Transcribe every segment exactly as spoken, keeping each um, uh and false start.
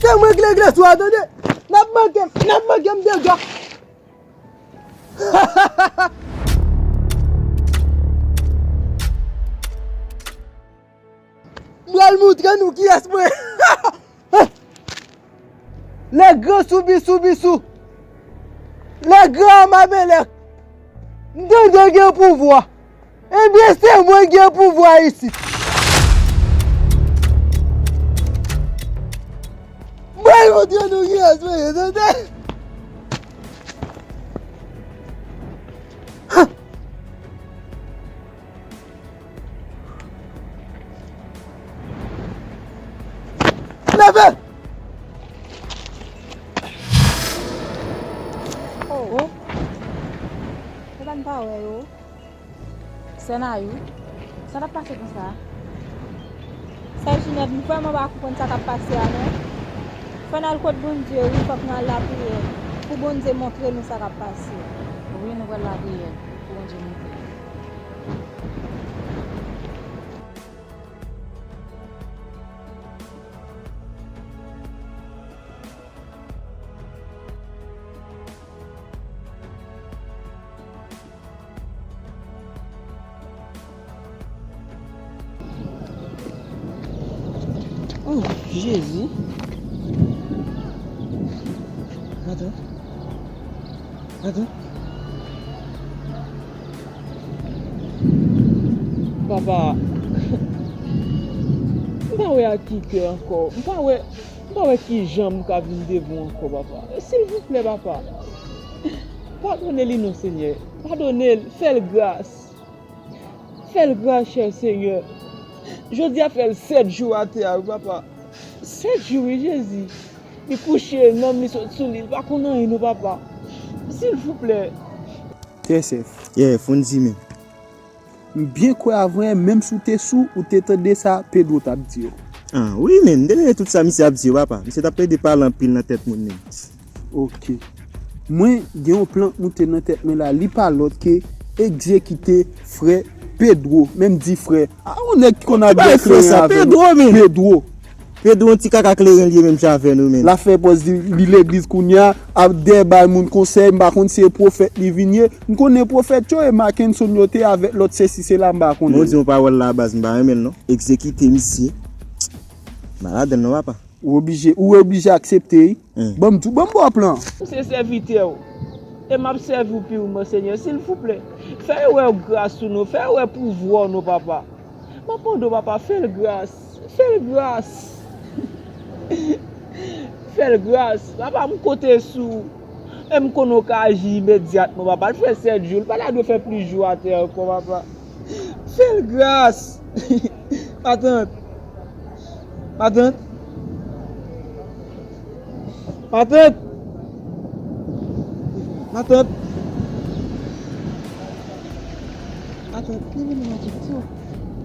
Se mwen k regle sou a, tande. N ap manke m, n ap manke m dega. M pral moutre nou kiyès mwen. Lè gran sou bisou bisou. Lè gran mabelèk. M tande gen pouvwa. Ebyen, se mwen gen pouvwa isit. Mwen montre nou kiyès mwen ye, tande. Leve! Oh, oh. Epa n pa wè yo. Sè Nayou, sa k ap pase konsa? Sè Jinèt, m vrèman pa konprann sa k ap pase a, non. Fò n al kot Bondye, wi, fòk nou al lapriyè pou Bondye montre nou sa k ap pase. Wi, nou pral lapriyè pou Bondye montre nou. Oh, Jezi. Matant. Matant. Papa, m pa wè ak ki kè ankò. M pa wè, m pa wè kijan m ka vin devan w ankò, papa. Silvouplè, papa. Padone li non, Senyè. Padone l. Fè l gras. Fè l gras, chè Senyè. Jodi a fè l sèt jou atè a, wi, papa. Sèt jou, wi, Jezi. Li kouche, nanm li sot sou li. Li pa konn anyen, non, papa. Silvouplè. Trè sèf. Yeah, Fonzi menm. M byen kwè avanyè, menm si w te sou, ou te tande sa Pedro t ap di yo. Ah, wi, men, m te tande tout sa misye ap di yo, papa. Misye t ap plede pale anpil nan tèt moun, men. Ok. Mwen, gen yon plan k moute nan tèt mwen la, li pa lòt ke egzekite frè Pedro, menm di frè. A, yon nèg ki konn ap gen kleren avè nou. Pedro, men. Pedro. Pedro yon ti kaka kleren l ye menm jan avè nou menm. L ap fè pòz li, li legliz kounye a, ap dèyè bay moun konsèy, m pa konn si se pwofèt li vin ye. M konnen pwofèt yo e Mackenson yo te avèk lòt sesi sela, m pa konnen. Bon, di yon pawòl la baz, m pa renmen l non. Egzekite misye. M pa ladann non, papa. Ou oblije, ou oblije aksepte wi. Hmm. Ban m tou, ban m ba w plan. M se sèvitè w. E m ap sèvi w pi w, Senyè, silvouplè. Fè yo wè gras ou non, fè yo wè pouvwa w non, papa. M ap mande w, papa, fè l gras. Fè l gras. Fè l gras. Papa, m konte sou ou. E m konnen w ka aji imedyatman, papa. L fè sèt jou. L pa ta dwe fè plis jou atè ankò, papa. Fè l gras. Matant. Matant. Matant. Matant. Matant. Leve non, matant.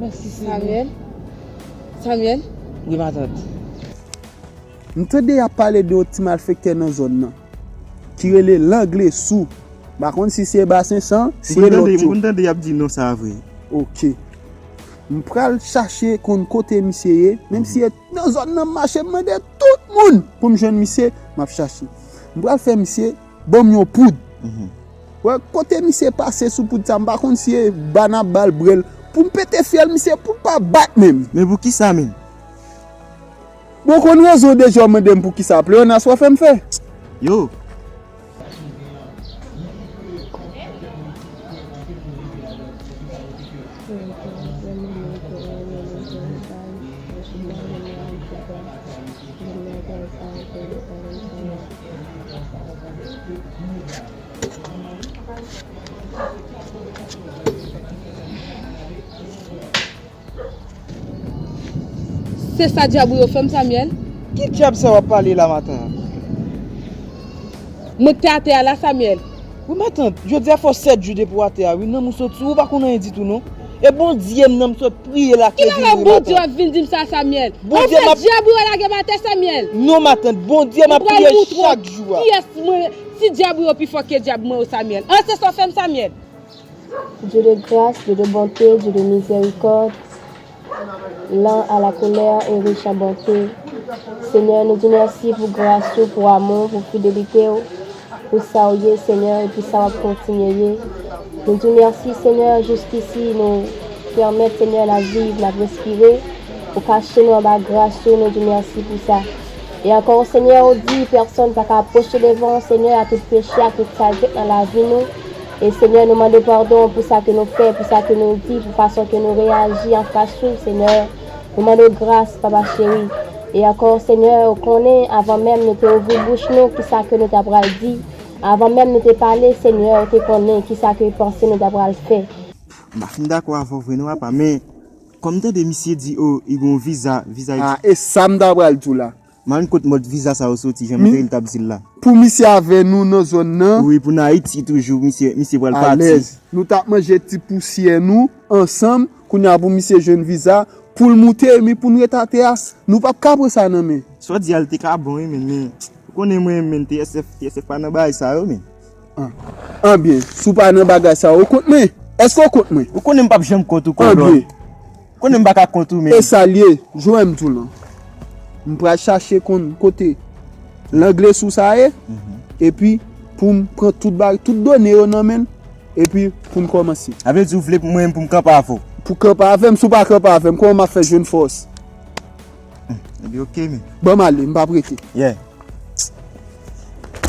Mèsi, Senyè. Samuel. Samuel. Wi, matant. M tande y ap pale de yon ti malfektè nan zòn nan, ki rele Langlesou. M pa konn si se Basen San, si se lòt yo. M konn tande y ap di non sa a vre. Ok. M pral chache konn kote misye ye, menm si e nan zòn nan m mache, m mande tout moun pou m jwenn misye, m ap chache. M pral fè misye ban m yon poud. Mhm. Wè, kote misye pase sou poud sa, m pa konn si e ba n ap ba l brèl. Pou m pete fyèl misye, pou l pa bat menm. Men poukisa menm? Bon, w konn rezon deja, w mande m poukisa. Pleyonas w ap fè m fè. Yo. Se sa dyab ou yo fè m, Samuel? Ki dyab sa w ap pale la maten an? Mwen k te atè a la, Samuel. Wi, matant, jodi a fè w sèt jou depi w atè a, wi, nanm ou sot sou ou, ou pa konn anyen ditou, non. E Bondye m nan m sot priye la, ki vin ri matant. Kilè Bondye w ap vin di m sa, Samuel? Bondye m ap... An fèt, dyab ou yo lage m atè, Samuel. Non, matant, Bondye m ap priye chak jou a. Kiyès mwen, si dyab ou yo pi fò ke dyab mwen yo, Samuel? An, se sa w fè m, Samuel. Dieu de grâce, Dieu de bonté, Dieu de miséricorde. Lent à la colère et riche en bonté. Senyè, nou di w mèsi pou gras ou, pou amou w, pou fidelite w, pou sa w ye, Senyè, epi sa w ap kontinye ye. Nou di w mèsi, Senyè, jiskisi nou pèmèt, Senyè, n ap viv, n ap respire. Ou kache nou anba gras ou, nou di w mèsi pou sa. E ankò, Senyè, ou di, pèsonn pa ka apwoche devan w, Senyè, a tout peche, a tout salte k nan lavi nou. E Senyè, nou mande w padon pou sa ke nou fè, pou sa ke nou di, pou fason ke nou reyaji anfas ou, Senyè. Nou mande w gras, Papa cheri. E ankò, Senyè, ou konnen, avan menm nou te ouvri bouch nou, kisa ke nou ta pral di. Avan menm nou te pale, Senyè, ou te konnen kisa ke panse nou ta pral fè. M pa fin dakò avè w vre non, papa, men kòm m tande misye di, o, li gen yon viza, viza. A, e sa m ta pral di w la. M pa konn kot mòd viza sa yo soti, jan Mitril t ap di l la. Pou misye avè nou nan zòn nan. Wi, pou n Ayiti toujou, misye, misye pral pati. Alèz. Nou t ap manje ti pousyè nou ansanm, kounye a pou misye jwenn viza, pou l moute, men pou n ret atè a, nou p ap ka pran sa nan men. Sa w di a, l te ka bon, wi, men, men, ou konnen mwen, men, T S F, T S F pa nan bagay sa yo, men. An, anbyen, si w pa nan bagay sa yo, ou kont mwen? Èske w kont mwen? Ou konnen m p ap janm kont ou, Kolòn. Anbyen. Konnen m pa ka kont ou menm. E sa l ye, jwenn m tou lan. M pral chache konn kote langle sou sa ye, epi pou m pran tout bagay, tout done yo nan men l, epi pou m kòmanse. Sa vle di ou vle pou mwen menm pou m kanpe avè w? Pou kanpe avè m, si w pa kanpe avè m, kòman m ap fè jwenn fòs? Ebyen, oke, men. Ban m ale, m p ap rete. Yeah.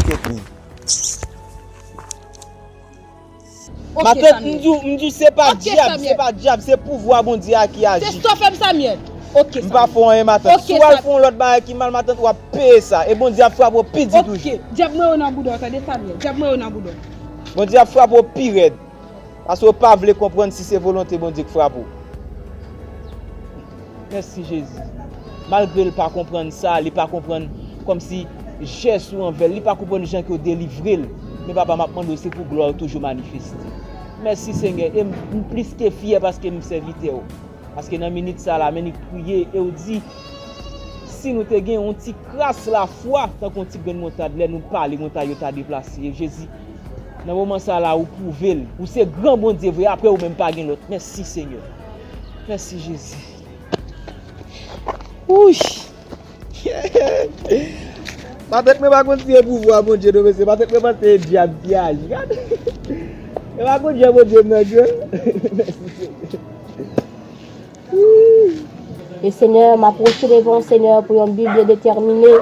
Kèt, men. Matant, m di w, m di w, se pa dyab, se pa dyab, se pouvwa Bondye a ki aji. Se sa w fè m, Samuel. M pa fè w anyen, matant. Si w al fè yon lòt bagay ki mal, matant, w ap peye sa. E Bondye ap frape w pi di toujou. Dyab mwen yo nan bouda w, tande, Samuel. Dyab mwen yo nan bouda w. Bondye ap frape w pi rèd. Paske w pa vle konprann si se volonte Bondye k frape w. Mèsi, Jezi. Malgre l pa konprann sa, li pa konprann kòmsi jès ou anvè l, li pa konprann jan ke w delivre l. Men, Papa, m ap mande w, se pou glwa w toujou manifeste. Mèsi, Senyè, e m, m plis ke fyè paske m sèvitè w. Paske nan minit sa la, men li kriye e w di, si nou te gen yon ti kras lafwa, tankou yon ti grenn montad, lè nou pale, montay yo ta deplase. E Jezi, nan moman sa la, ou pwouve l. Ou se gran Bondye vre, apre ou menm pa gen lòt. Mèsi, Senyè. Mèsi, Jezi. Wouy! Patèt mwen pa konn si e pouvwa Bondye non, mesye. Patèt mwen panse e dyab ki aji. Gade. E pa konn jan Bondye m nan djòl. E Senyè, m apwoche devan w, Senyè, pou yon bi byen detèmine.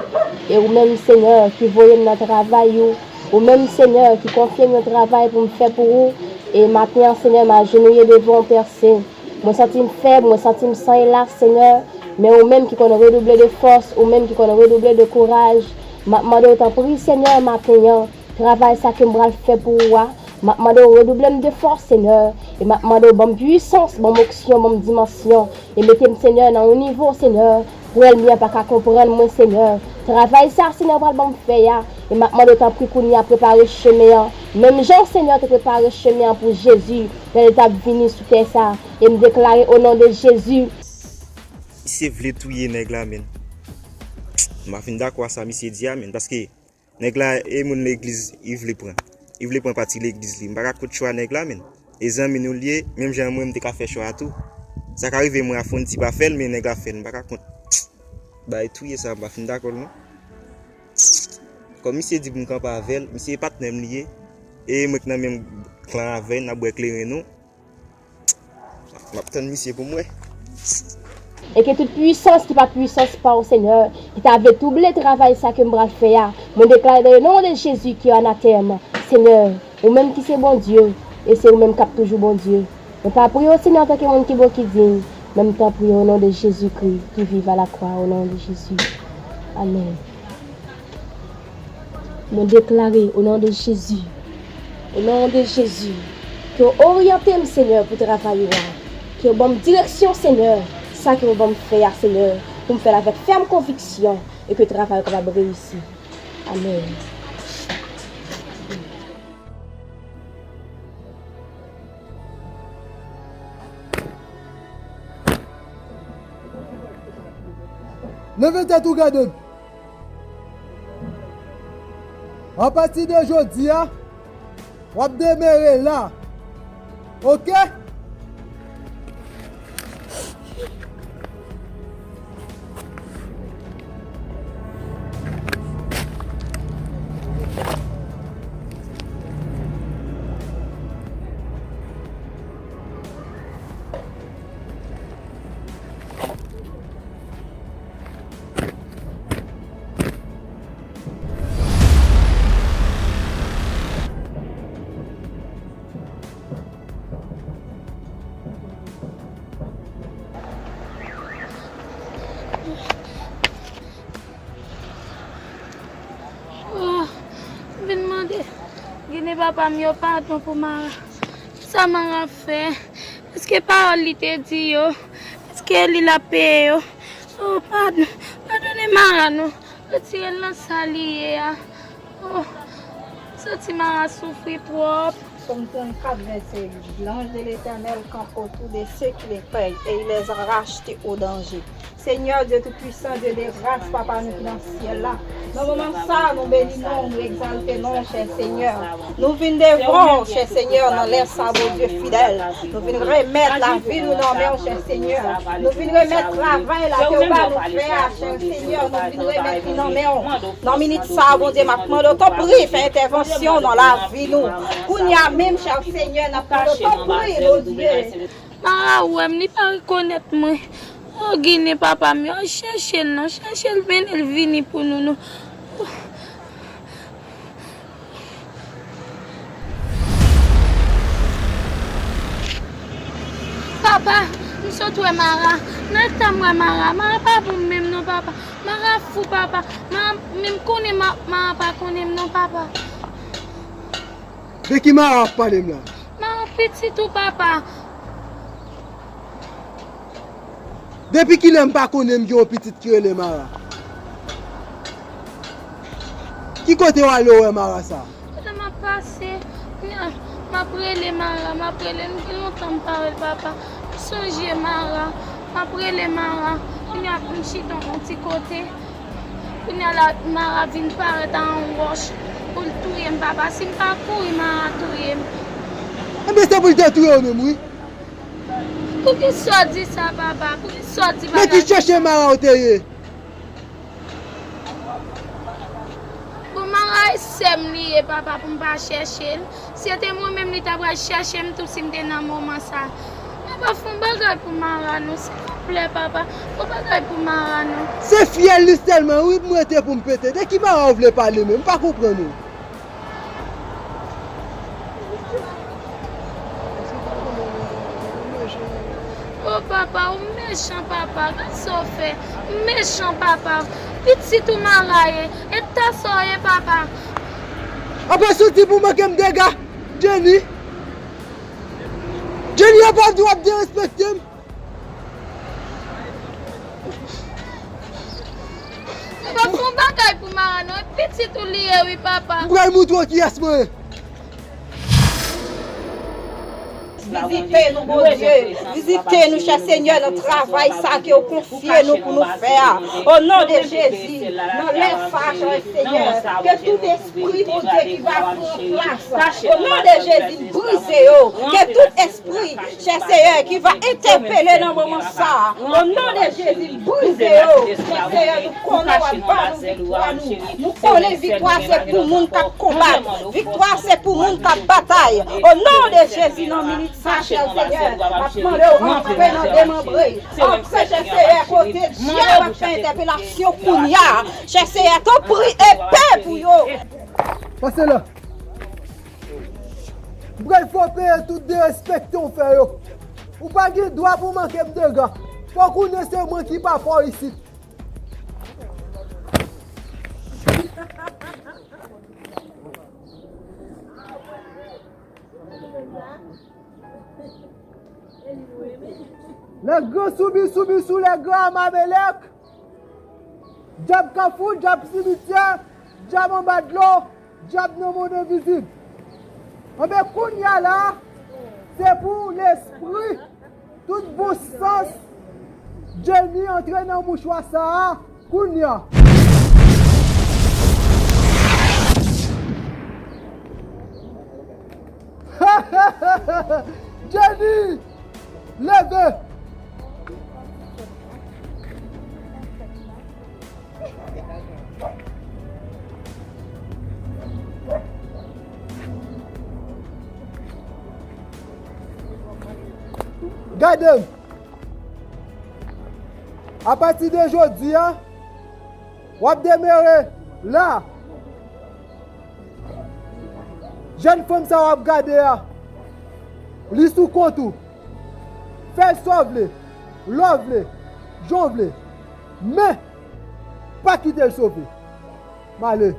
E ou menm, Senyè, ki voye m nan travay ou. Ou menm, Senyè, ki konfye m yon travay pou m fè pou ou. E maten an, Senyè, m ajenouye devan w, Pè Sen. Mwen santi m fèb, mwen santi m san elas, Senyè. Men ou menm ki konn redouble de fòs, ou menm ki konn redouble de kouraj, m ap mande w tanpri, Senyè, maten an, travay sa ke m pral fè pou ou a, m ap mande w redouble m de fòs, Senyè. E m ap mande w ban m pwisans, ban m onksyon, ban m dimansyon. E mete m, Senyè, nan yon nivo, Senyè, pou ènmi an pa ka konprann mwen, Senyè. Travay sa, Senyè, pral ban m fè a. E m ap mande w tanpri kounye a prepare chemen an. Menm jan Senyè te prepare chemen an pou Jezi lè li t ap vini sou tè sa. E m deklare o non de Jezi. Misye vle touye nèg la, menn. M pa fin dakò a sa misye di a, menn, paske nèg la e moun legliz li vle pran. Li vle pran pati legliz li. M pa ka kont chwa nèg la, menn. E zanmi nou l ye, menm jan mwen m te ka fè chwa a tou. Sa ka rive mwen a fè yon ti pa fè l, men nèg la fè l. M pa ka kont. Bay touye sa, m pa fin dakò l non. Kòm misye di pou m kanpe avè l, misye patnè m li ye. E mwen k nan menm klan avè l, n ap bwè kleren nou. M ap tann misye pou m wè. E ke tout pwisans ki pa pwisans pa w, Senyè, ki ta vle twouble travay sa ke m pral fè a, mwen deklare dans le nom de Jésus ki anatèm. Senyè, ou menm ki se Bondye, e se ou menm k ap toujou Bondye. Mwen pa priye w, Senyè, antanke moun ki bon, ki diy, men m ta priye w o non de Jezikri ki viv a la kwa, o non de Jezi. Amèn. Mwen deklare, o non de Jezi, o non de Jezi, ke w oryante m, Senyè, pou travay ou a. Ke w ban m direksyon, Senyè, sa ke w ban m fè a, Senyè, pou m fè l avèk fèm konviksyon e ke travay ou kapab reyisi. Amèn. Leve tèt ou gade m. Apati de jodi a, w ap demere la. Oke? Papa m yo, padon pou Mara. Sa Mara fè? Èske pawòl li te di yo? Èske li l ap peye yo? Oh, padon. Padone Mara non. Retire l nan sa li ye a. Oh, santi Mara soufri twòp. Sòm trannkat, vèsè uit. L'ange de l'Éternel campe autour de ceux qui le craignent et il les a rachetés au danger. Senyè Dye Toupisan, Dye de gras, Papa nou ki nan syèl la, nan moman sa a, nou beni non w, nou egzalte non w, chè Senyè. Nou vin devan w, chè Senyè, nan lè sa, Bondye fidèl. Nou vin remèt lavi nou nan men w, chè Senyè. Nou vin remèt travay la ke w ba nou fè a, chè Senyè. Nou vin remèt li nan men w. Nan minit sa a, Bondye, m ap mande w, tanpri, fè entèvansyon nan lavi nou. Kounye a menm, chè Senyè, n ap mande w, tanpri, Bondye. Mara wè m, li pa rekonèt mwen. O Ginen, papa m yo, al chèche l non, chèche l, mennen l vini pou nou non. Papa, m sot wè Mara. Nan eta m wè Mara. Mara pa bon menm non, papa. Mara fou, papa. Mara, men m konnen Ma-, Mara pa konnen m non, papa. De ki Mara w ap pale m la? Mara pitit ou, papa. Depi kilè m pa konnen m gen yon pitit ki rele Mara? Ki kote w ale w wè Mara sa? Kote m ap pase, kounye a, m ap rele Mara, m ap rele l, m gen lontan m pa wè l, papa. M sonje Mara, m ap rele Mara. Kounye a, m chita yon ti kote. Kounye a la, Mara vin parèt a yon wòch pou l touye m, papa. Si m pa kouri, Mara touye m. Enben, se pou l te touye w menm, wi. Poukisa w di sa, papa? Poukisa w di bagay sa? Men ki chèche Mara w te ye? Bon, Mara e sè m li ye, papa, pou m pa chèche l. Si se te mwen menm, li ta pral chèche m tou si m te nan moman sa. Papa, fè yon bagay pou Mara non, silvouplè, papa. Fè yon bagay pou Mara non. Se fyèl li sèlman, wi, m rete pou m pete. De ki Mara w vle pale menm? M pa konprann ou. O papa, ou mechan, papa. Gad sa w fè. Ou mechan, papa. Pitit ou Mara ye. E ta sa w ye, papa. Apa soti pou manke m dega, Jenny? Jenny, apa w ap derespekte m? Papa, fè yon bagay pou Mara non. E pitit ou li ye, wi, papa. M pral montre w kiyès mwen ye. Vizite nou, Bondye. Vizite nou, chè Senyè, nan travay sa ke w konfye nou pou nou fè a. O non de Jezi, nan lè sa, chè Senyè, ke tout espri, Bondye, ki va pran plas, o non de Jezi, m brize yo. Ke tout espri, chè Senyè, ki va entèpele nan moman sa a, o non de Jezi, m brize yo. Chè Senyè, nou konnen w ap ba nou viktwa nou. Nou konnen viktwa se pou moun k ap konbat. Viktwa se pou moun k ap batay. O non de Jezi, nan minit sa, chè Senyè, m ap mande w antre nan demanbre. Antre, chè Senyè, kote dyab ap fè entèpelasyon kounye a. Chè Senyè, tanpri, epe pou yo. Pase la. M pral fè w peye tout derespekte w fè yo. Ou pa gen dwa pou manke m dega. Fò w konnen se mwen ki papa w isit. Lè gran soubi, soubi sou lè gran Amabelèk. Dyab kafou, dyab simityè, dyab anba dlo, dyab nan mond envizib. Anben, kounye a la, se pou lespri, tout bon sans, Jenny antre nan mouchwa sa a, kounye a. Jenny! Leve! Gade m! Apati de jodi a, w ap demere la. Jèn fanm sa w ap gade a, li sou kont ou. Fè l sa w vle, lè w vle, jan w vle. Men, pa kite l sove. M ale.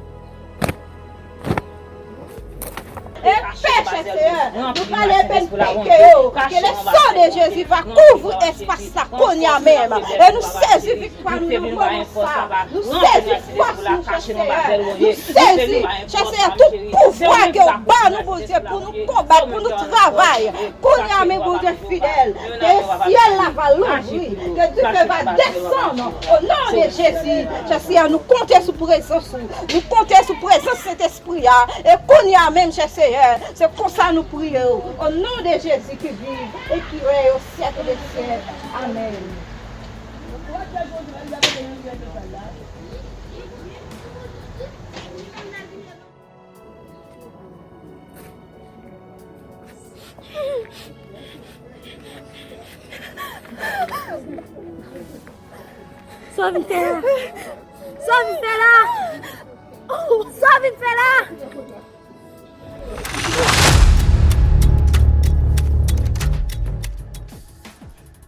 Epe, chè Seyè, nou pale epe, nou pike yo. Que le sang de Jésus va couvrir espas sa kounye a menm. E nou sezi viktwa nou nan moman sa. Nou sezi fòs nou, chè Seyè. Nou sezi, chè Seyè, tout pouvwa ke w ba nou, Bondye, pou nou konbat, pou nou travay. Kounye a menm, Bondye fidèl, ke syèl la va louvri, ke dife va desann. O non de Jezi, chè Seyè, nou konte sou prezans ou. Nou konte sou prezans Sentespri a. E kounye a menm, chè Seyè, se konsa nou priye w. O non de Jezi ki viv e ki rèy o syèk de syèk. Amèn. Sa w vin fè la? Sa w vin fè la? Sa w vin fè la?